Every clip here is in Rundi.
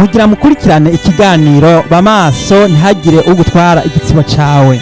Mugira mukurikirane ikiganiro Bamaso ntihagire ugutwara igitsibo cawe.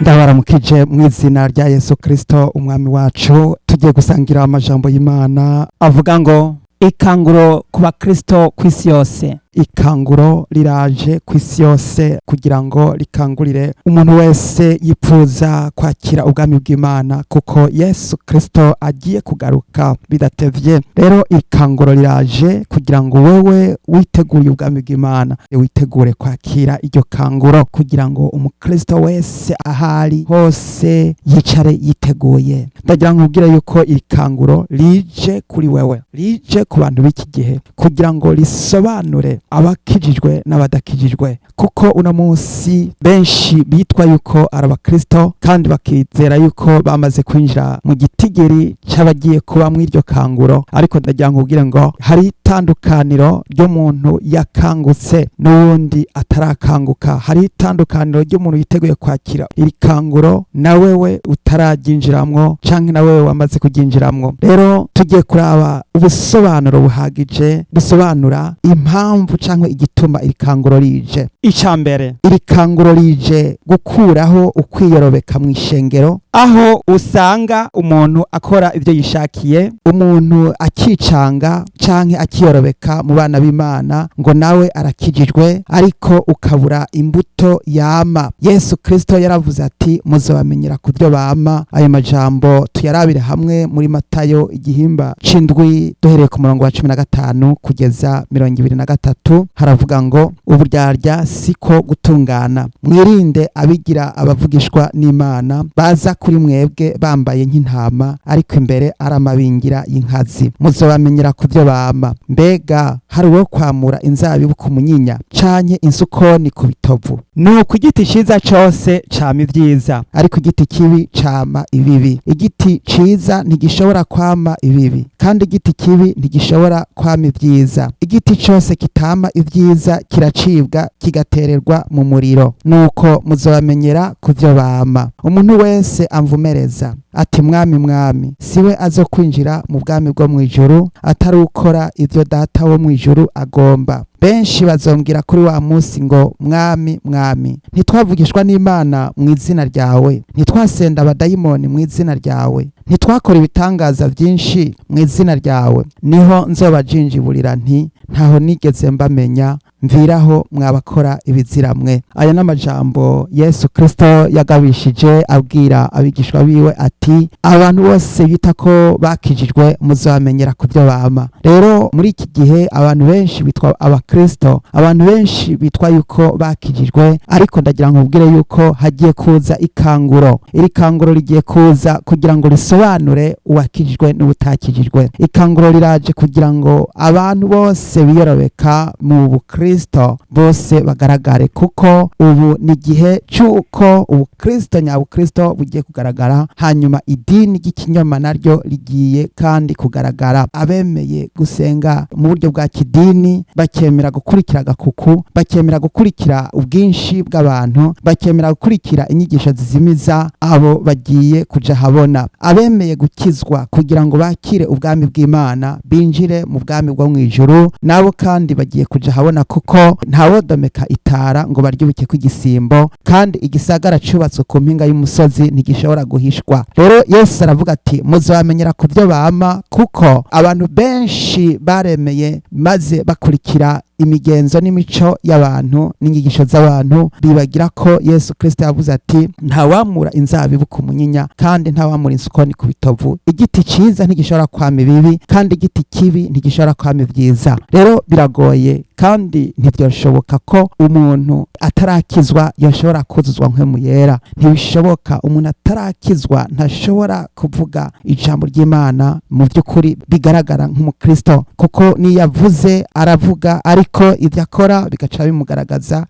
Ndabaramukije mu izina rya Yesu Kristo umwami wacu. Tugiye gusangira amajambo y'Imana avuga ngo ikanguro ku bakristo ku isi yose. Ikanguro riraje ku isi yose kugira ngo rikangurire umuntu wese yipfuza kwakira ubwami bw'Imana, kuko Yesu Kristo agiye kugaruka bidatevye. Rero ikanguro riraje kugira ngo wewe witeguye ubwami bw'Imana witegure kwakira iryo kanguro, kugira ngo umukristo wese ahari hose yicare yiteguye. Ndagira ngo ubwire yuko iri kanguro rije kuri wewe, rije ku bantu b'iki gihe, kugira ngo risobanure abakijijwe n'abadakijijwe, kuko uno munsi benshi bitwa yuko ari abakristo kandi bakizera yuko bamaze kwinjira mu gitigiri c'abagiye kuba mu iryo kanguro. Ariko ndagira ngo ubwire ngo hari itandukaniro ry'umuntu yakangutse n'uwundi atarakanguka. Hari itandukaniro ry'umuntu yiteguye kwakira iri kanguro na wewe utararyinjiramwo, canke na wewe wamaze kuryinjiramwo. Rero tugiye kuraba ubusobanuro buhagije busobanura impamvu canke igituma iri kanguro rije. Ica mbere, iri kanguro rije gukuraho ukwiyorobeka mu ishengero, aho usanga umuntu akora ivyo yishakiye, umuntu akicanga canke akiyorobeka mu bana b'Imana ngo nawe arakijijwe, ariko ukabura imbuto yama. Yesu Kristo yaravuze ati muzobamenyera ku byo bama. Ayo majambo tuyarabire hamwe muri Matayo igihimba c'indwi, duhereye ku murongo wa 15 kugeza 23. Haravuga ngo uburyarya siko gutungana, mwirinde abigira abavugishwa n'Imana baza kuri mwebwe bambaye nk'intama, ariko imbere ari amabingira y'inkazi. Muzobamenyera ku byo bama. Mbega hari uwo kwamura inzabibu ku munyinya, canke insukoni ku bitovu? Nuko igiti ciza cose cama ivyiza, ariko igiti kibi cama ibibi. Igiti ciza ntigishobora kwama ibibi, kandi igiti kibi ntigishobora kwama ivyiza. Igiti cose kitama ivyiza kiracibwa kigatererwa mu muriro. Nuko muzobamenyera ku vyo bama. Umuntu wese amvumereza ati mwami mwami, siwe azokwinjira mu bwami bwo mw'ijuru, atari ukora ivyo data wo mw'ijuru agomba. Benshi bazombwira kuri wa munsi ngo mwami mwami, ntitwavugishwa n'Imana mu izina ryawe, ntitwasenda abadayimoni mu izina ryawe, ntitwakora ibitangaza byinshi mu izina ryawe? Niho nzobajinjiburira nti ntaho nigeze mbamenya, mviraho mwabakora ibiziramwe. Aya n'amajambo Yesu Kristo yagabishije abwira abigishwa biwe ati abantu bose bita ko bakijijwe muzabamenyera ku byo bama. Rero muri iki gihe abantu benshi bitwa abakristo, abantu benshi bitwa yuko bakijijwe, ariko ndagira ngo ubwire yuko hagiye kuza ikanguro. Iri kanguro rigiye kuza kugira ngo risobanure uwakijijwe n'ubutakijijwe. Ikanguro riraje kugira ngo abantu bose biyorobeka mu bukristo bose bagaragare, kuko ubu ni igihe cy'uko ubukristo nyabukristo bugiye kugaragara, hanyuma idini ry'ikinyoma naryo rigiye kandi kugaragara. Abemeye gusenga mu buryo bwa kidini, bakemera gukurikira agakuku, bakemera gukurikira ubwinshi bw'abantu, bakemera gukurikira inyigisho zizimiza, abo bagiye kuja habona. Abemeye gukizwa kugira ngo bakire ubwami bw'Imana, binjire mu bwami bwo mw'ijuru, nabo kandi bagiye kuja habona, kuko ntawodomeka itara ngo baryubike ku igisimbo, kandi igisagara cubatswe ku mpinga y'umusozi ntigishobora guhishwa. Rero Yesu aravuga ati muzabamenyera ku byo bama, kuko abantu benshi baremeye maze bakurikira imigenzo n'imico y'abantu n'inyigisho z'abantu, bibagira ko Yesu Kristo yavuze ati ntawamura inzabibu ku munyinya, kandi ntawamura insukoni ku bitovu. Igiti ciza ntigishobora kwama ibibi, kandi igiti kibi ntigishobora kwama ibyiza. Rero biragoye kandi ntibyoshoboka ko umuntu atarakizwa yoshobora kuzuzwa mpwemu yera. Ntibishoboka, umuntu atarakizwa ntashobora kuvuga ijambo ry'Imana mu by'ukuri bigaragara nk'umukristo, kuko niyo avuze aravuga ariko Ariko ibyo akora bigaca bimugaragaza,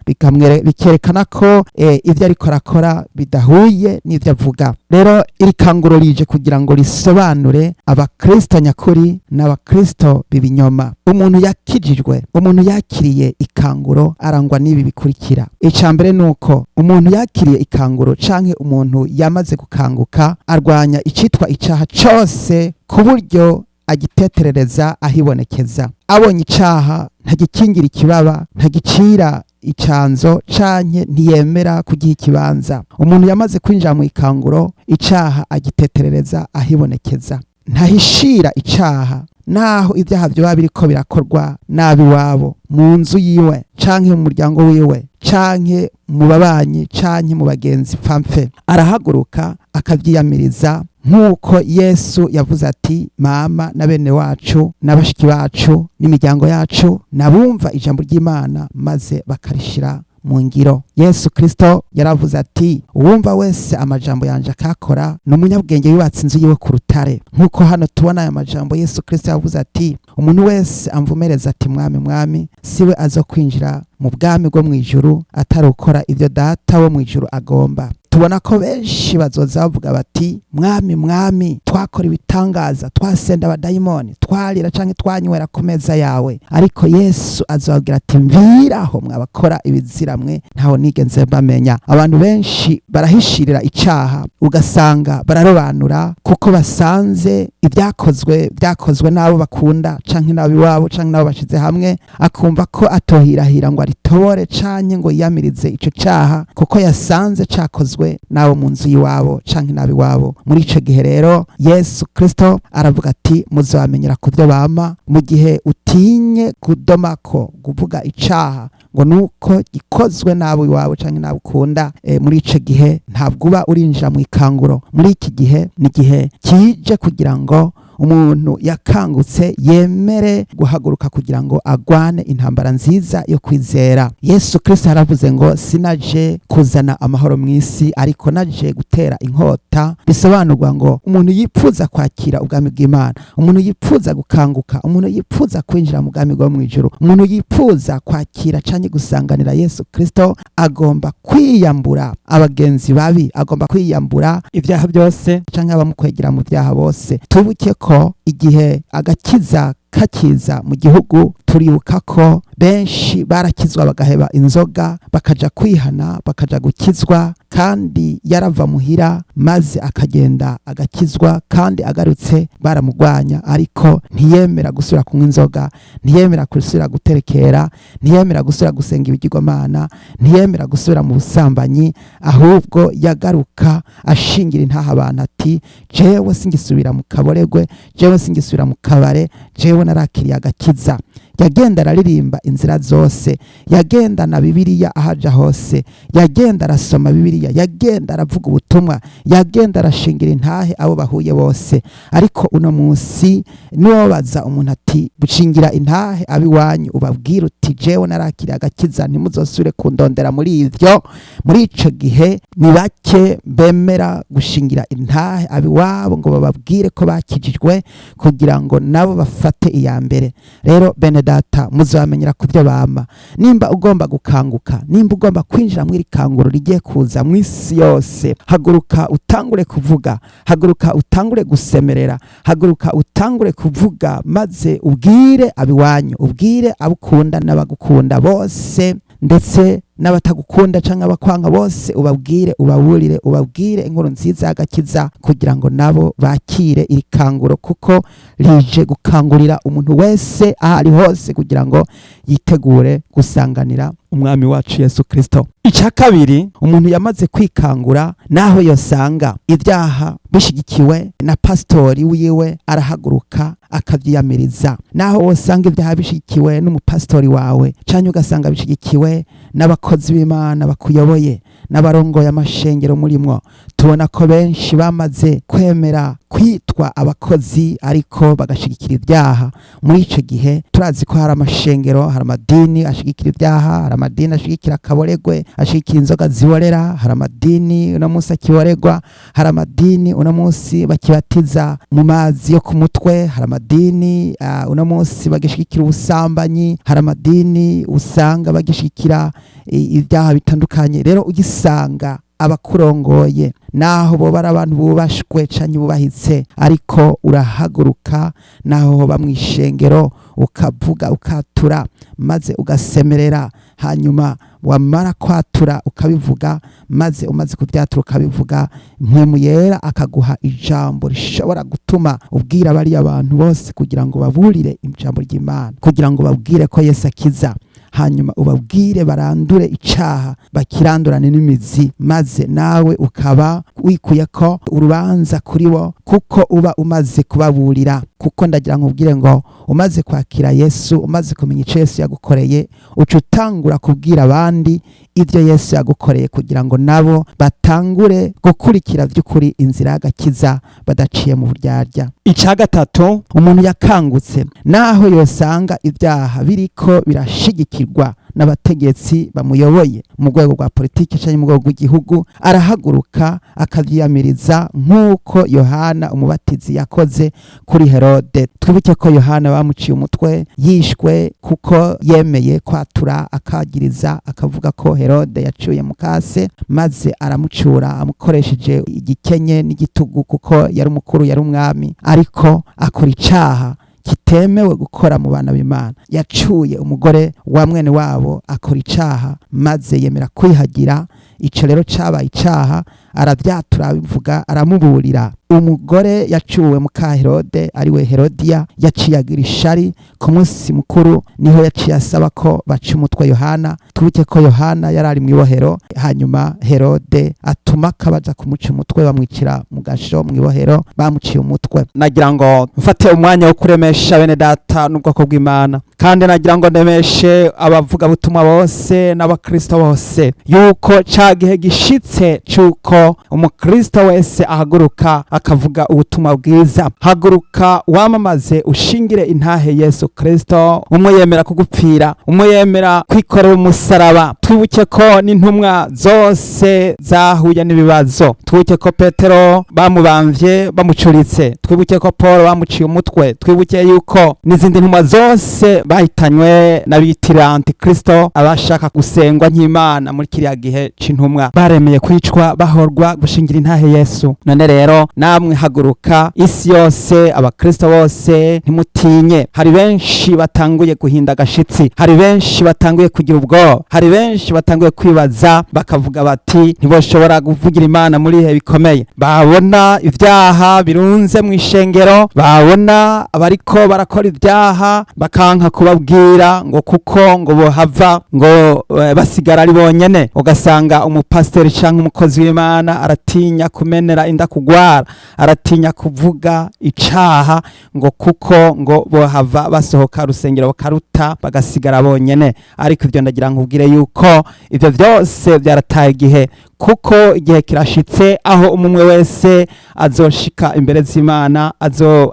bikerekana ko ibyo ariko arakora bidahuye n'ibyo avuga. Rero iri kanguro rije kugira ngo risobanure abakristo nyakuri n'abakristo b'ibinyoma. Umuntu yakijijwe, umuntu yakiriye ikanguro, arangwa n'ibi bikurikira. Icya mbere ni uko umuntu yakiriye ikanguro canke umuntu yamaze gukanguka arwanya icitwa icaha cose ku buryo agiteterereza ahibonekeza. Abonye icaha ntagikingira ikibaba, ntagicira icanzo, canke ntiyemera kugiha ikibanza. Umuntu yamaze kwinjira mu ikanguro, icaha agiteterereza ahibonekeza, ntahishira icaha naho ibyaha vyoba biriko birakorwa nabi wabo mu nzu yiwe, canke mu muryango wiwe, canke mu babanyi, canke mu bagenzi pfamfe. Arahaguruka akavyiyamiriza, nk'uko Yesu yavuze ati: "Mama na bene wacu na bashiki bacu n'imiryango yacu nabumva ijambo ry'Imana maze bakarishira mu ngiro." Yesu Kristo yaravuze ati: "Uwumva wese amajambo yanje akakora ni umunyabwenge yubatse inzu yiwe ku rutare." Nk'uko hano tubona aya majambo Yesu Kristo yavuze ati: "Umuntu wese amvumereza ati: 'Mwami, Mwami,' siwe azo kwinjira mu bwami bwo mu ijuru, atari ukora ibyo Data wo mu ijuru agomba." Tubona ko benshi bazoza bavuga bati: "Mwami, Mwami, twakora ibitangaza, twasenda abadayimoni, twarira canke twanywera ku meza yawe." Ariko Yesu azobabwira ati: "Mviraho, mwabakora ibiziramwe, ntaho nigenze mbamenya." Abantu benshi barahishirira icaha, ugasanga bararobanura kuko basanze ibyakozwe byakozwe n'abo bakunda, canke n'abo iwabo, canke n'abo bashize hamwe, akumva ko atohirahira ngo aritobore canke ngo yiyamirize ico caha kuko yasanze cakozwe n'abo mu nzu y'iwabo canke n'abo iwabo. Muri ico gihe rero Yesu Kristo aravuga ati: "Muzabamenyera ku byo bama." Mu gihe utinye kudomako kuvuga icaha ngo nuko gikozwe n'abo iwawe canke n'abo ukunda, muri ico gihe ntabwo uba urinjira mu ikanguro. Muri iki gihe ni igihe kije kugira ngo umuntu yakangutse yemere guhaguruka kugira ngo agwane intambara nziza yo kwizera. Yesu Kristo yaravuze ngo: "Sinaje kuzana amahoro mu isi, ariko naje gutera inkota." Bisobanurwa ngo umuntu yipfuza kwakira ubwami bw'Imana, umuntu yipfuza gukanguka, umuntu yipfuza kwinjira mu bwami bwo mu ijuru, umuntu yipfuza kwakira canke gusanganira Yesu Kristo, agomba kwiyambura abagenzi babi, agomba kwiyambura ibyaha byose canke abamukwegera mu byaha bose. Tubuke ko igihe agakiza kakiza mu gihugu, turibuka ko benshi barakizwa bagaheba inzoga, bakaja kwihana, bakaja gukizwa, kandi yarava muhira maze akagenda agakizwa, kandi agarutse baramugwanya, ariko ntiyemera gusubira kunywa inzoga, ntiyemera gusubira guterekera, ntiyemera gusubira gusenga ibigirwamana, ntiyemera gusubira mu busambanyi. Ahubwo yagaruka ashingira intaha abantu ati: "Jewe singisubira mu kaboregwe, jewe singisubira mu kabare, jewe narakiriye agakiza." Yagenda araririmba inzira zose, yagenda na Bibiliya ahaja hose, yagenda arasoma Bibiliya, yagenda aravuga ubutumwa, yagenda arashingira intahe abo bahuye bose. Ariko uno munsi niwobaza umuntu ati: "Bushingira intahe abiwanyu, ubabwira uti: 'Jewe narakiriye agakiza, ntimuzosubire kundondera muri ivyo.'" Muri ico gihe ni bake bemera gushingira intahe abiwabo ngo bababwire ko bakijijwe kugira ngo nabo bafate iya mbere. Rero bene data, muzabamenyera ku byo bama. Nimba ugomba gukanguka, nimba ugomba kwinjira muri iri kanguro rigiye kuza mu isi yose, haguruka utangure kuvuga, haguruka utangure gusemerera, haguruka utangure kuvuga, maze ubwire abiwanyu, ubwire abo ukunda n'abagukunda bose, ndetse n'abatagukunda canke abakwanga bose, ubabwire, ubaburire, ubabwire inkuru nziza y'agakiza kugira ngo nabo bakire iri kanguro, kuko rije gukangurira umuntu wese aho ari hose kugira ngo yitegure gusanganira umwami wacu Yesu Kristo. Icya kabiri, umuntu yamaze kwikangura, naho yosanga ibyaha bishigikiwe na pasitori wiwe, arahaguruka akavyiyamiriza. Naho wosanga ibyaha bishigikiwe n'umupasitori wawe, canke ugasanga bishigikiwe n'abakozi b'Imana bakuyoboye, N'abarongoye amashengero murimwo, tubona ko benshi bamaze kwemera kwitwa abakozi ariko bagashigikira ibyaha. Muri ico gihe turazi ko hari amashengero, hari amadini ashigikira ibyaha, hari amadini ashigikira akaboregwe, ashigikira inzoga ziborera, hari amadini uno munsi akiboregwa, hari amadini uno munsi bakibatiza mu mazi yo ku mutwe, hari amadini uno munsi bagishigikira ubusambanyi, hari amadini usanga bagishigikira ibyaha bitandukanye. Rero ugisanga abakurongoye, naho boba ari abantu bubashwe canke bubahitse, ariko urahaguruka, naho hoba mw'ishengero, ukavuga, ukatura, maze ugasemerera. Hanyuma wamara kwatura ukabivuga, maze umaze kubyatura ukabivuga, Mpwemu Yera akaguha ijambo rishobora gutuma ubwira bariya bantu bose kugira ngo baburire ijambo ry'Imana, kugira ngo babwire ko Yesu akiza. Hanyuma ubabwire barandure icaha, bakirandurane n'imizi, maze nawe ukaba wikuye ko urubanza kuri bo, kuko uba umaze kubaburira. Kuko ndagira nkubwire ngo umaze kwakira Yesu, umaze kumenya ico Yesu yagukoreye, uca utangura kubwira abandi ibyo Yesu yagukoreye, kugira ngo nabo batangure gukurikira by'ukuri inzira y'agakiza badaciye mu buryarya. Icya gatatu, umuntu yakangutse, naho yosanga ibyaha biriko birashigikirwa n'abategetsi bamuyoboye mu rwego rwa politiki cyangwa mu rwego rw'igihugu, arahaguruka akavyiyamiriza, nk'uko Yohana Umubatizi yakoze kuri Herode. Twibuke ko Yohana bamuciye umutwe, yishwe kuko yemeye kwatura, akagiriza, akavuga ko Herode yaciye mukase, maze aramucura amukoresheje igikenye n'igitugu, kuko yari umukuru, yari umwami. Ariko akora icaha kitemewe gukora mu bana b'Imana, yacuye umugore wa mwene wabo, akora icaha, maze yemera kwihagira. Ico rero cabaye icaha, aravyatura, abivuga, aramuburira. Umugore yacuwe muka Herode, ariwe Herodiya, yaciye agira ishari. Ku munsi mukuru niho yaciye asaba ko baca umutwe Yohana. Twibuke ko Yohana yari ari mw'ibohero. Hanyuma Herode atuma kabaja kumuca umutwe, bamwicira mu gasho mw'ibohero, bamuciye umutwe. Nagira ngo mfate umwanya wo kuremesha bene data n'ubwoko bw'Imana, kandi nagira ngo ndemeshe abavugabutumwa bose n'abakristo bose yuko ca gihe gishitse c'uko umukristo wese ahaguruka akavuga ubutumwa bwiza. Haguruka wamamaze, ushingire intahe Yesu Kristo, umwe yemera kugupfira, umwe yemera kwikorera umusaraba. Twibuke ko n'intumwa zose zahuye n'ibibazo. Twibuke ko Petero bamubamvye, bamucuritse. Twibuke ko Paul bamuciye umutwe. Twibuke yuko n'izindi ntumwa zose bahitanywe n'abitira antikristo, abashaka gusengwa nk'Imana muri kiriya gihe c'intumwa. Baremeye kwicwa bahorwa gushingira intahe Yesu. None rero namwe haguruka, isi yose, abakristo bose, ntimutinye. Hari benshi batanguye guhinda agashitsi, hari benshi batanguye kugira ubwoba, hari benshi batanguye kwibaza bakavuga bati ntiboshobora kuvugira Imana muri ibihe bikomeye. Babona ibyaha birunze mu ishengero, babona abariko barakora ibyaha, bakanka kubabwira ngo kuko ngo bohava ngo basigara ari bonyene. Ugasanga umupasiteri canke umukozi w'Imana aratinya kumenera inda kugwara, aratinya kuvuga icaha ngo kuko ngo bohava basohoka urusengero bakaruta, bagasigara bonyene. Ariko ivyo ndagira nkubwire yuko ivyo vyose byarataye igihe, kuko igihe kirashitse aho umwe wese azoshika imbere z'Imana,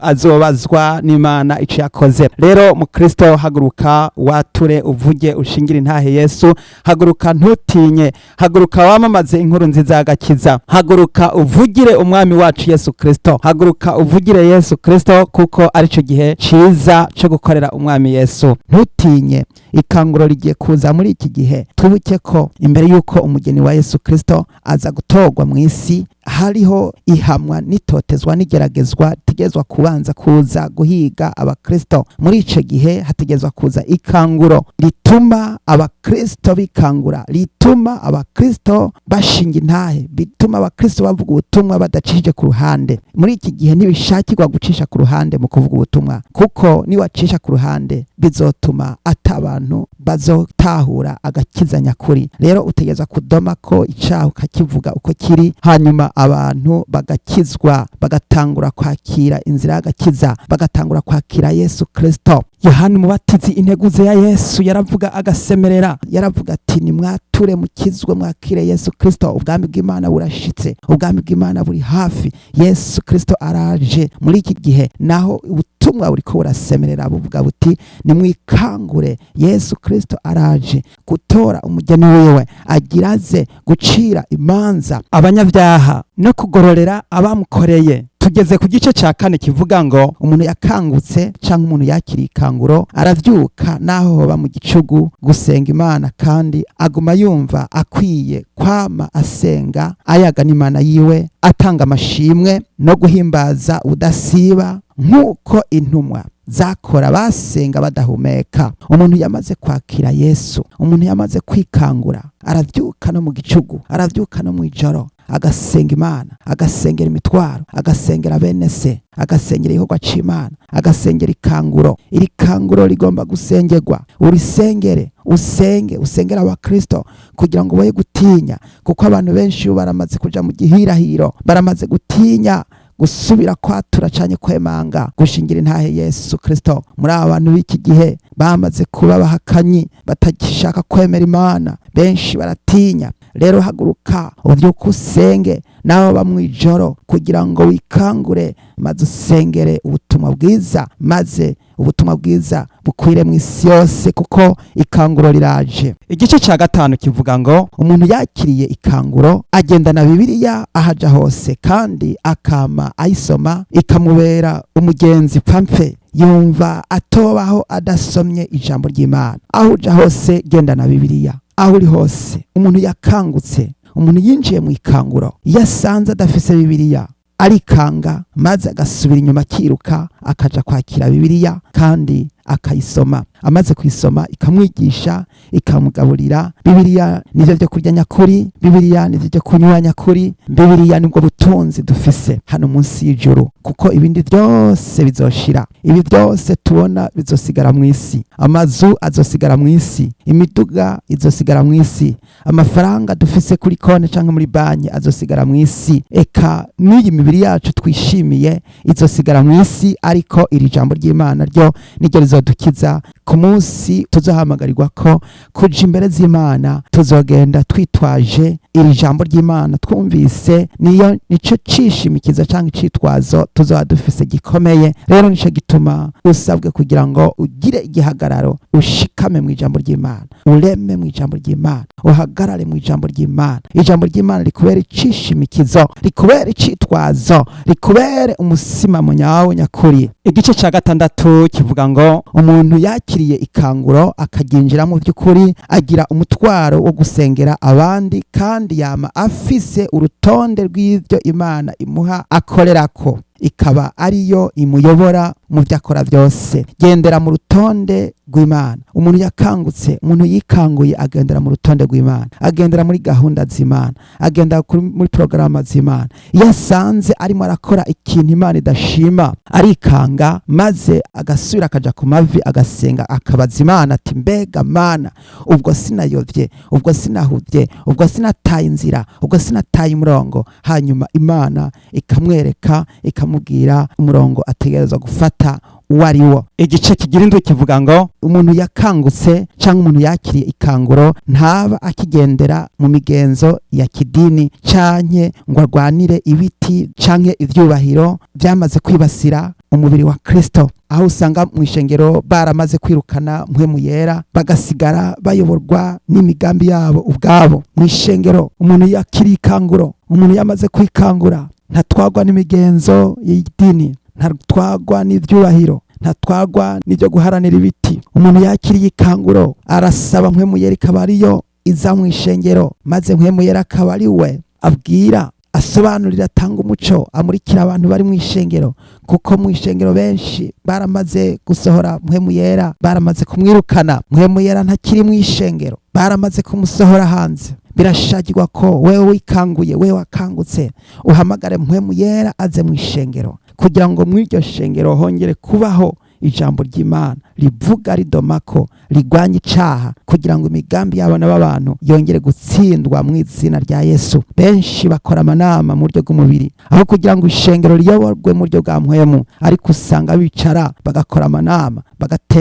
azobazwa n'Imana ico yakoze. Rero mukristo, haguruka wature, uvuge, ushingire intahe Yesu. Haguruka, ntutinye. Haguruka wamamaze inkuru nziza y'agakiza. Haguruka uvugire umwami wacu Yesu Kristo. Haguruka uvugire Yesu Kristo, kuko arico gihe ciza co gukorera umwami Yesu. Ntutinye, ikanguro rigiye kuza muri iki gihe. Twibuke ko imbere y'uko umugeni wa Yesu Kristo aza gutorwa mu isi, hariho ihamwa n'itotezwa n'igeragezwa ritegezwa kubanza kuza guhiga abakristo. Muri ico gihe hategezwa kuza ikanguro rituma abakristo bikangura, rituma abakristo bashinga intahe, bituma abakristo bavuga ubutumwa badacishije ku ruhande. Muri iki gihe ntibishakirwa gucisha ku ruhande mu kuvuga ubutumwa, kuko niwacisha ku ruhande bizotuma ata abantu bazotahura agakiza nyakuri. Rero utegerezwa kudoma ko icaha, ukakivuga uko kiri, hanyuma abantu bagakizwa, bagatangura kwakira inzira y'agakiza, bagatangura kwakira Yesu Kristo. Yohana Umubatizi, integuze ya Yesu, yaravuga agasemerera. Yaravuga ati: "Nimwature, mukizwe, mwakire Yesu Kristo. Ubwami bw'Imana burashitse, ubwami bw'Imana buri hafi, Yesu Kristo araje." Muri iki gihe naho ubutumwa buriko burasemerera, buvuga buti: "Nimwikangure, Yesu Kristo araje gutora umugeni wiwe, agira aze gucira imanza abanyabyaha no kugororera abamukoreye." Tugeze ku gice ca kane kivuga ngo: Umuntu yakangutse cyangwa umuntu yakiriye ikanguro aravyuka naho hoba mu gicugu gusenga Imana, kandi aguma yumva akwiye kwama asenga, ayaga n'Imana yiwe, atanga amashimwe no guhimbaza udasiba, nk'uko intumwa zakora, basenga badahumeka. Umuntu yamaze kwakira Yesu, umuntu yamaze kwikangura, aravyuka no mu gicugu, aravyuka no mu ijoro, agasenga Imana, agasengera imitwaro, agasengera bene se, agasengera igikorwa c'Imana, agasengera ikanguro. Iri kanguro rigomba gusengerwa. Urisengere, usenge, usengera Abakristo kugira ngo boye gutinya, kuko abantu benshi ubu baramaze kuja mu gihirahiro, baramaze gutinya gusubira kwatura canke kwemanga, gushingira intahe Yesu Kristo. Muri aba bantu b'iki gihe bamaze kuba bahakanyi, batagishaka kwemera Imana, benshi baratinya. Rero haguruka, uvyuke, usenge nawe ba mw'ijoro kugira ngo wikangure, maze usengere ubutumwa bwiza, maze ubutumwa bwiza bukwire mu isi yose, kuko ikanguro riraje. Igice ca gatanu kivuga ngo: Umuntu yakiriye ikanguro agendana Bibiliya ahaja hose, kandi akama ayisoma, ikamubera umugenzi pfamfe. Yumva atobaho adasomye ijambo ry'Imana. Aho uja hose, gendana Bibiliya aho uri hose. Umuntu yakangutse, umuntu yinjiye mu ikanguro, iyo asanze adafise Bibiliya arikanga, maze agasubira inyuma akiruka, akaja kwakira Bibiliya kandi akayisoma. Amaze kuyisoma, ikamwigisha, ikamugaburira. Bibiliya nivyo byo kurya nyakuri, Bibiliya nivyo byo kunywa nyakuri, Bibiliya nibwo butunzi dufise hano munsi y'ijuru, kuko ibindi byose bizoshira. Ibi byose tubona bizosigara mu isi. Amazu azosigara mu isi, imiduga izosigara mu isi, amafaranga dufise kuri konti canke muri banki azosigara mu isi, eka n'iyi mibiri yacu twishimiye izosigara mu isi. Ariko iri jambo ry'Imana ryo niryo rizodukiza ku munsi tuzohamagarirwa ko kuja imbere z'Imana. Tuzogenda twitwaje iri jambo ry'Imana twumvise. Niyo nico cishimikizo canke icitwazo tuzoba dufise gikomeye. Rero nico gituma usabwe kugira ngo ugire igihagararo, ushikame mu ijambo ry'Imana, ureme mu ijambo ry'Imana, uhagarare mu ijambo ry'Imana. Ijambo ry'Imana rikubere icishimikizo, rikubere icitwazo, rikubere umusimamo nyawo nyakuri. Igice ca gatandatu kivuga ngo: Umuntu yakiriye ikanguro akaryinjira mu by'ukuri agira umutwaro wo gusengera abandi, kandi yama afise urutonde rw'ibyo Imana imuha akorerako, ikaba ariyo imuyobora mu byo akora byose. Gendera mu rutonde rw'Imana. Umuntu yakangutse, umuntu yikanguye, agendera mu rutonde rw'Imana, agendera muri gahunda z'Imana, agendera muri porogaramu z'Imana. Iyo asanze arimo arakora ikintu Imana idashima, arikanga, maze agasubira akaja ku mavi, agasenga, akabaza Imana ati: "Mbega Mana, ubwo sinayovye? Ubwo sinahuvye? Ubwo sinataye inzira? Ubwo sinataye umurongo?" Hanyuma Imana ikamwereka, ikamubwira umurongo ategerezwa gufata uwo ari wo. Igice kigira indwi kivuga ngo: Umuntu yakangutse cyangwa umuntu yakiriye ikanguro ntaba akigendera mu migenzo ya kidini canke ngo arwanire ibiti canke ivyubahiro byamaze kwibasira umubiri wa Kristo, aho usanga mu ishengero baramaze kwirukana Mpwemu Yera, bagasigara bayoborwa n'imigambi yabo ubwabo mu ishengero. Umuntu yakiriye ikanguro, umuntu yamaze kwikangura, ntatwagwa n'imigenzo y'idini, ntatwagwa n'ivyubahiro, ntatwagwa n'ibyo guharanira ibiti. Umuntu yakiriye ikanguro arasaba Mpwemu Yera, ikaba ariyo iza mu ishengero, maze Mpwemu Yera akaba ari we abwira, asobanurira, atanga umuco, amurikira abantu bari mu ishengero, kuko mu ishengero benshi baramaze gusohora Mpwemu Yera, baramaze kumwirukana. Mpwemu Yera ntakiri mu ishengero, baramaze kumusohora hanze. Birashakirwa ko wewe wikanguye, wewe wakangutse, uhamagare Mpwemu Yera aze mu ishengero, kugira ngo muri iryo shengero hongere kubaho. Ijambo ry'Imana rivuga ridomako rigwanya icaha kugira ngo imigambi y'abana b'abantu yongere gutsindwa mu izina rya Yesu. Benshi bakora amanama mu buryo bw'umubiri aho kugira ngo ishengero riyoborwe mu buryo bwa mpwemu, ariko usanga bicara bagakora amanama,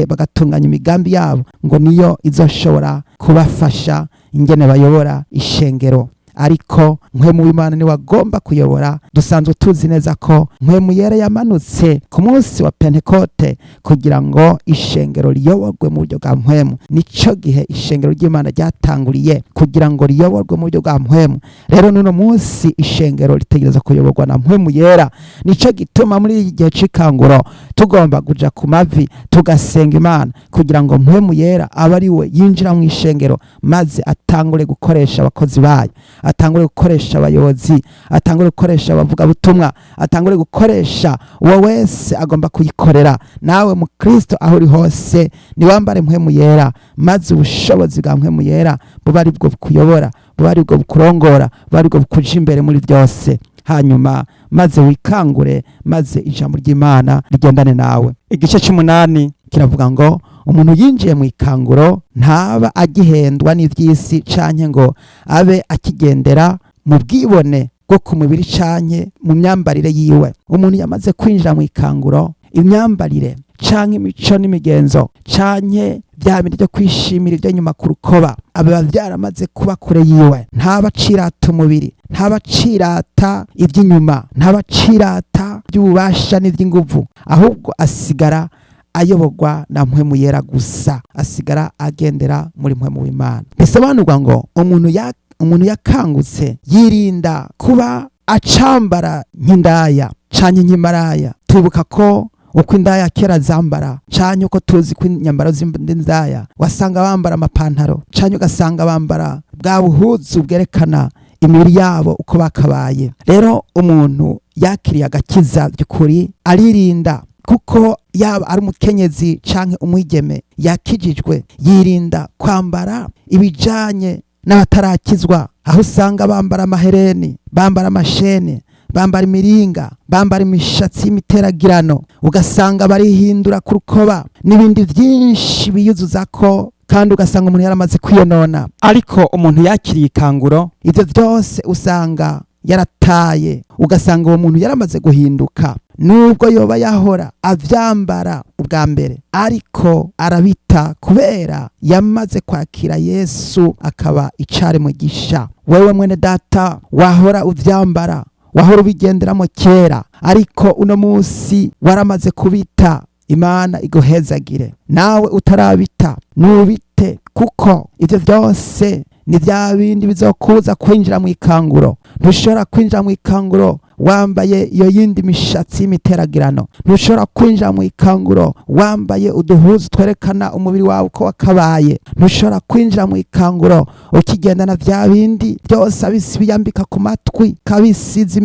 bagatunganya imigambi yabo ngo niyo izoshobora kubafasha ingene bayobora ishengero. Ariko mpwemu w'Imana niwe agomba kuyobora. Dusanzwe tuzi neza ko mpwemu yera yamanutse ku munsi wa Pentekote kugira ngo ishengero riyoborwe mu buryo bwa mpwemu. Nico gihe ishengero ry'Imana ryatanguriye kugira ngo riyoborwe mu buryo bwa mpwemu. Rero n'uno munsi ishengero ritegereza kuyoborwa na mpwemu yera. Nico gituma muri iki gihe c'ikanguro tugomba kuja ku mavi tugasenga Imana kugira ngo mpwemu yera abe ari we yinjira mu ishengero, maze atangure gukoresha abakozi bayo, atangure gukoresha abayobozi, atangure gukoresha abavugabutumwa, atangure gukoresha uwo wese agomba kuyikorera. Nawe mukristo aho uri hose niwambare mpwemu yera, maze ubushobozi bwa mpwemu yera buba ari bwo bukuyobora, buba ari bwo bukurongora, buba ari bwo bukuja imbere muri byose. Hanyuma maze wikangure, maze ijambo ry'Imana rigendane nawe. Igice c'umunani kiravuga ngo umuntu yinjiye mu ikanguro ntaba agihendwa n'ivy'isi canke ngo abe akigendera mu bwibone bwo ku mubiri canke mu myambarire yiwe. Umuntu yamaze kwinjira mu ikanguro, imyambarire canke imico n'imigenzo canke vya bindi vyo kwishimira ivyo nyuma ku rukoba biba vyaramaze kuba kure yiwe. Ntaba acirata umubiri, ntaba acirata ivy'inyuma, ntaba acirata ivy'ububasha n'ivy'inguvu, ahubwo asigara ayoborwa na mpwemu yera gusa, asigara agendera muri mpwemu w'Imana. Bisobanurwa ngo umuntu yakangutse yirinda kuba acambara nk'indaya canke nk'imaraya. Twibuka ko uko indaya kera zambara, canke uko tuzi ko inyambaro z'indaya, wasanga bambara amapantaro canke ugasanga bambara bwa buhuzu bwerekana imibiri yabo uko bakabaye. Rero umuntu yakiriye agakiza by'ukuri aririnda, kuko yaba ari umukenyezi canke umwigeme yakijijwe, yirinda kwambara ibijanye n'abatarakizwa, aho usanga bambara amahereni, bambara amashene, bambara imiringa, bambara imishatsi y'imiteragirano, ugasanga barihindura ku rukoba n'ibindi vyinshi biyuzuzako, kandi ugasanga umuntu yaramaze kwiyonona. Ariko umuntu yakiriye ikanguro, ivyo vyose usanga yarataye, ugasanga uwo muntu yaramaze guhinduka, nubwo yoba yahora avyambara ubwa mbere, ariko arabita kubera yamaze kwakira Yesu akaba icari gisha. Wewe mwene data wahora uvyambara, wahora ubigenderamo kera, ariko uno munsi waramaze kubita, Imana iguhezagire. Nawe utarabita nubite, kuko ivyo vyose ni vya bindi bizokuza kwinjira mu ikanguro. Ntushobora kwinjira mu ikanguro wambaye iyo yindi mishatsi y'imiteragirano, ntushobora kwinjira mu ikanguro wambaye uduhuzu twerekana umubiri wawe uko wakabaye, ntushobora kwinjira mu ikanguro ukigendana vya bindi byose abisi biyambika ku matwi, kabisize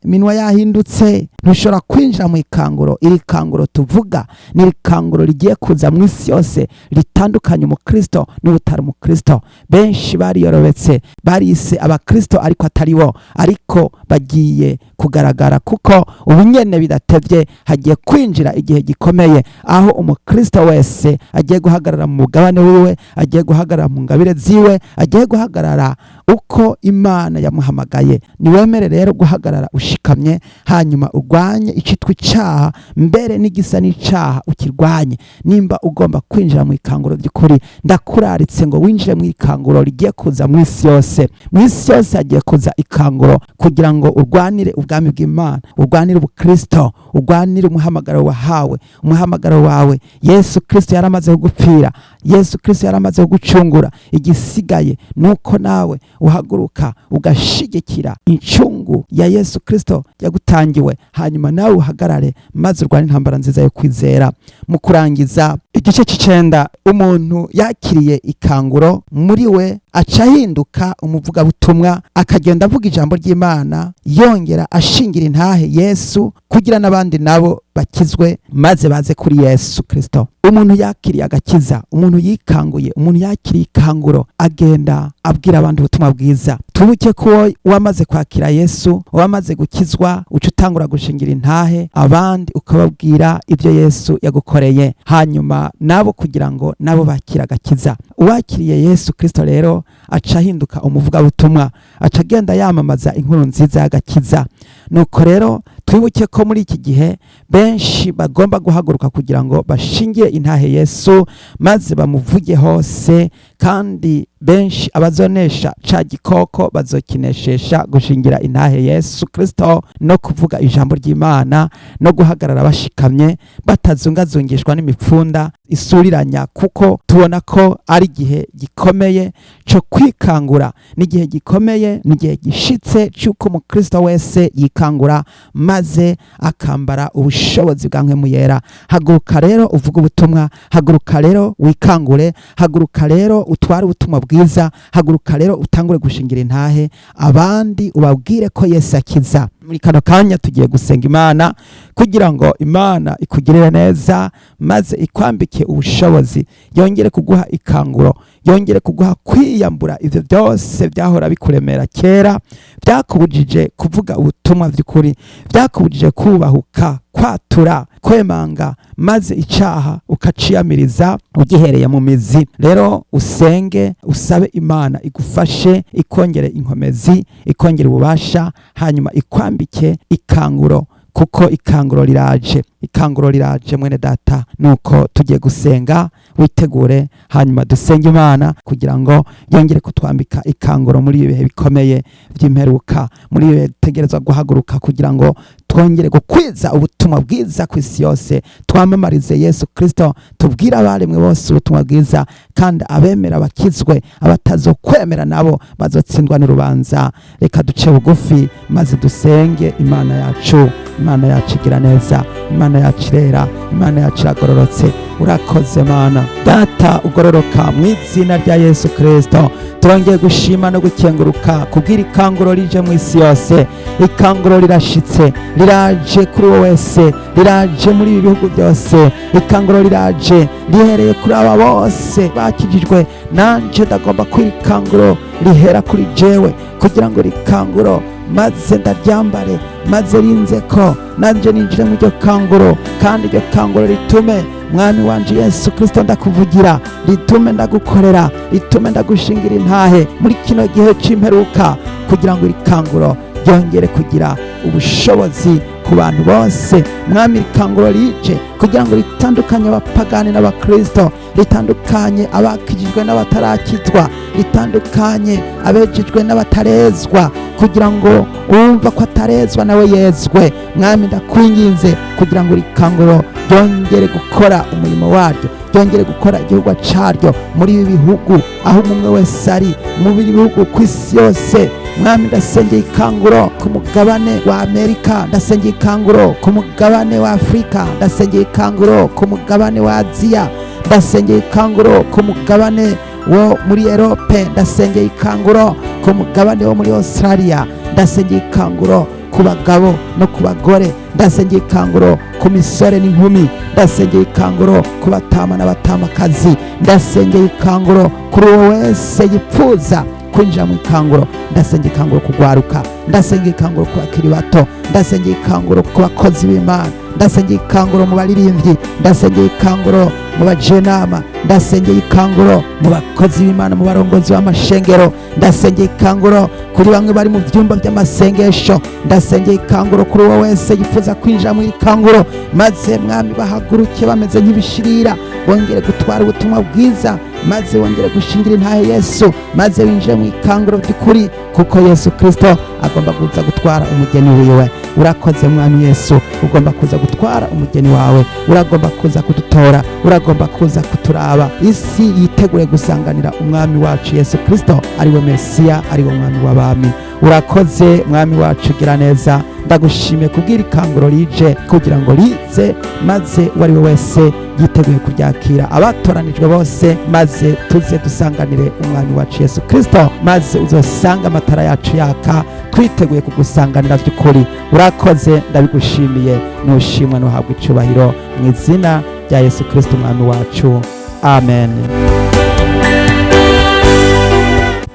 iminwa yahindutse. Ntushobora kwinjira mu ikanguro. Iri kanguro tuvuga ni ikanguro rigiye kuza mu isi yose, ritandukanye umukristo n'utari umukristo. Benshi bariyorobetse, barise abakristo ariko atari bo, ariko bagiye kugaragara, kuko ubu nyene bidatevye hagiye kwinjira igihe gikomeye aho umukristo wese agiye guhagarara mu mugabane wiwe, agiye guhagarara mu ngabire ziwe, agiye guhagarara uko Imana yamuhamagaye. Niwemere rero guhagarara ushikamye, hanyuma urwanye icitwa icaha, mbere n'igisa n'icaha ukirwanye. Nimba ugomba kwinjira mu ikanguro ry'ukuri, ndakuraritse ngo winjire mu ikanguro rigiye kuza mu isi yose. Mu isi yose hagiye kuza ikanguro kugira ngo urwanire ubwami bw'Imana, urwanire ubukristo, urwanire umuhamagaro wahawe, umuhamagaro wawe. Yesu Kristo yaramaze kugupfira, Yesu Kristo yaramaze kugucungura. Igisigaye nuko nawe uhaguruka ugashigikira incungu ya Yesu Kristo yagutangiwe, hanyuma nawe uhagarare maze urwane intambara nziza yo kwizera. Mu kurangiza igice c'icenda, umuntu yakiriye ikanguro muri we aca ahinduka umuvugabutumwa, akagenda avuga ijambo ry'Imana, yongera ashingira intahe Yesu kugira n'abandi nabo bakizwe maze baze kuri Yesu Kristo. Umuntu yakiriye agakiza, umuntu yikanguye, umuntu yakiriye ikanguro agenda abwira abandi ubutumwa bwiza. Tubuke ko wamaze kwakira Yesu, wamaze gukizwa, uca utangura gushingira intahe abandi, ukababwira ibyo Yesu yagukoreye, hanyuma nabo kugira ngo nabo bakira agakiza. Uwakiriye Yesu Kristo rero aca ahinduka umuvugabutumwa, aca agenda yamamaza inkuru nziza y'agakiza. Nuko rero twibuke ko muri iki gihe benshi bagomba guhaguruka kugira ngo bashingire intahe Yesu maze bamuvuge hose, kandi benshi abazonesha ca gikoko bazokineshesha gushingira intahe Yesu Kristo no kuvuga ijambo ry'Imana no guhagarara bashikamye batazungazungishwa n'imipfunda isuriranya, kuko tubona ko ari igihe gikomeye cyo kwikangura. N'igihe gikomeye, n'igihe gishitse cy'uko umukristo wese yikangura maze akambara ubushobozi bwa Mpwemu Yera. Haguruka rero uvuge ubutumwa, haguruka rero wikangure, haguruka rero utware ubutumwa bwiza, haguruka rero utangure gushingira intahe abandi, ubabwire ko Yesu akiza. Muri kano kanya tugiye gusenga Imana kugira ngo Imana ikugirire neza maze ikwambike ubushobozi, yongere kuguha ikanguro, yongere kuguha kwiyambura ivyo byose byahora bikuremera kera, byakubujije kuvuga ubutumwa by'ukuri, byakubujije kubahuka, kwatura, kwemanga, maze icaha ukaciyamiriza ugihereye mu mizi. Rero usenge, usabe Imana igufashe, ikongere inkomezi, ikongere ububasha, hanyuma ikwambike ikanguro, kuko ikanguro riraje, ikanguro riraje mwene data. Nuko tugiye gusenga, witegure, hanyuma dusenge Imana kugira ngo yongere kutwambika ikanguro muri ibi bihe bikomeye by'imperuka, muri ibi bihe dutegerezwa guhaguruka kugira ngo twongere gukwiza ubutumwa bwiza ku isi yose, twamamarize Yesu Kristo, tubwire abaremwe bose ubutumwa bwiza, kandi abemera bakizwe, abatazokwemera nabo bazotsindwa n'urubanza. Reka duce bugufi maze dusenge Imana yacu. Imana yacu igira neza, Imana yacu irera, Imana yacu iragororotse. Urakoze Mana Data ugororoka, mu izina rya Yesu Kristo turongeye gushima no gukenguruka kubwira ikanguro rije mu isi yose. Ikanguro rirashitse, riraje kuri wowe wese, riraje muri ibi bihugu byose. Ikanguro riraje rihereye kuri aba bose bakijijwe. Nanje ndagomba ko iri kanguro rihera kuri jewe, kugira ngo rikanguro maze ndaryambare, maze rinze ko nanje ninjire mu iryo kanguro, kandi iryo kanguro ritume Mwami wanje Yesu Kristo ndakuvugira, ritume ndagukorera, ritume ndagushingira intahe muri kino gihe c'imperuka, kugira ngo iri kanguro ryongere kugira ubushobozi ku bantu bose. Mwami, ikanguro rije kugira ngo ritandukanye abapagani n'abakristo, ritandukanye abakijijwe n'abatarakizwa, ritandukanye abejejwe n'abatarezwa, kugira ngo uwumva ko atarezwa nawe yezwe. Mwami, ndakwinginze kugira ngo irikanguro ryongere gukora umurimo waryo, ryongere gukora igihugu caryo muri ibi bihugu aho umwe wese ari, mu bihugu ku isi yose. Mwami, ndasengeye ikanguro ku mugabane wa Amerika, ndasengeye ikanguro ku mugabane wa Afurika, ndasengeye ikanguro ku mugabane wa Aziya, ndasengeye ikanguro ku mugabane wo muri Erope, ndasengeye ikanguro ku mugabane wo muri Australia, ndasengeye ikanguro ku bagabo no ku bagore, ndasengeye ikanguro ku misore n'inkumi, ndasengeye ikanguro ku batama n'abatamakazi, ndasengeye ikanguro kuri uwo wese yipfuza kwinjira mu ikanguro, ndasengeye ikanguro kugwaruka, ndasengeye ikanguro ku bakiri bato, ndasengeye ikanguro ku bakozi b'Imana, ndasengeye ikanguro mu baririmbyi, ndasengeye ikanguro mu bajenama, ndasengeye ikanguro mu bakozi b'Imana, mu barongozi b'amashengero, ndasengeye ikanguro kuri bamwe bari mu byumba by'amasengesho, ndasengeye ikanguro kuri uwo wese yifuza kwinjira mu ikanguro, maze Mwami bahaguruke bameze nk'ibishirira, bongere gutwara ubutumwa bwiza, maze wongere gushingira intahe Yesu, maze winjire mu ikanguro ry'ukuri, kuko Yesu Kristo agomba kuza gutwara umugeni wiwe. Urakoze Mwami Yesu, ugomba kuza gutwara umugeni wawe, uragomba kuza kudutora, uragomba kuza kuturaba. Isi yitegure gusanganira umwami wacu Yesu Kristo, ariwe Mesiya, ariwe mwami w'abami. Urakoze Mwami wacu, gira neza. Ndagushimiye kubwira ikanguro rije kugira ngo rize, maze uwo ari we wese yiteguye kuryakira, abatoranijwe bose, maze tuze dusanganire umwami wacu Yesu Kristo, maze uzosanga amatara yacu yaka, twiteguye kugusanganira by'ukuri. Urakoze, ndabigushimiye. Nushimwe, nuhabwa icubahiro mu izina rya Yesu Kristo umwami wacu, amen.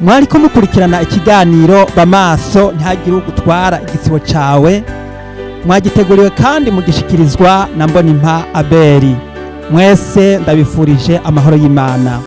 Mwariko mukurikirana ikiganiro Bamaso ntihagire ugutwara igisibo cawe. Mwagiteguriwe kandi mugishikirizwa na Mbonimpa Abeli. Mwese ndabifurije amahoro y'Imana.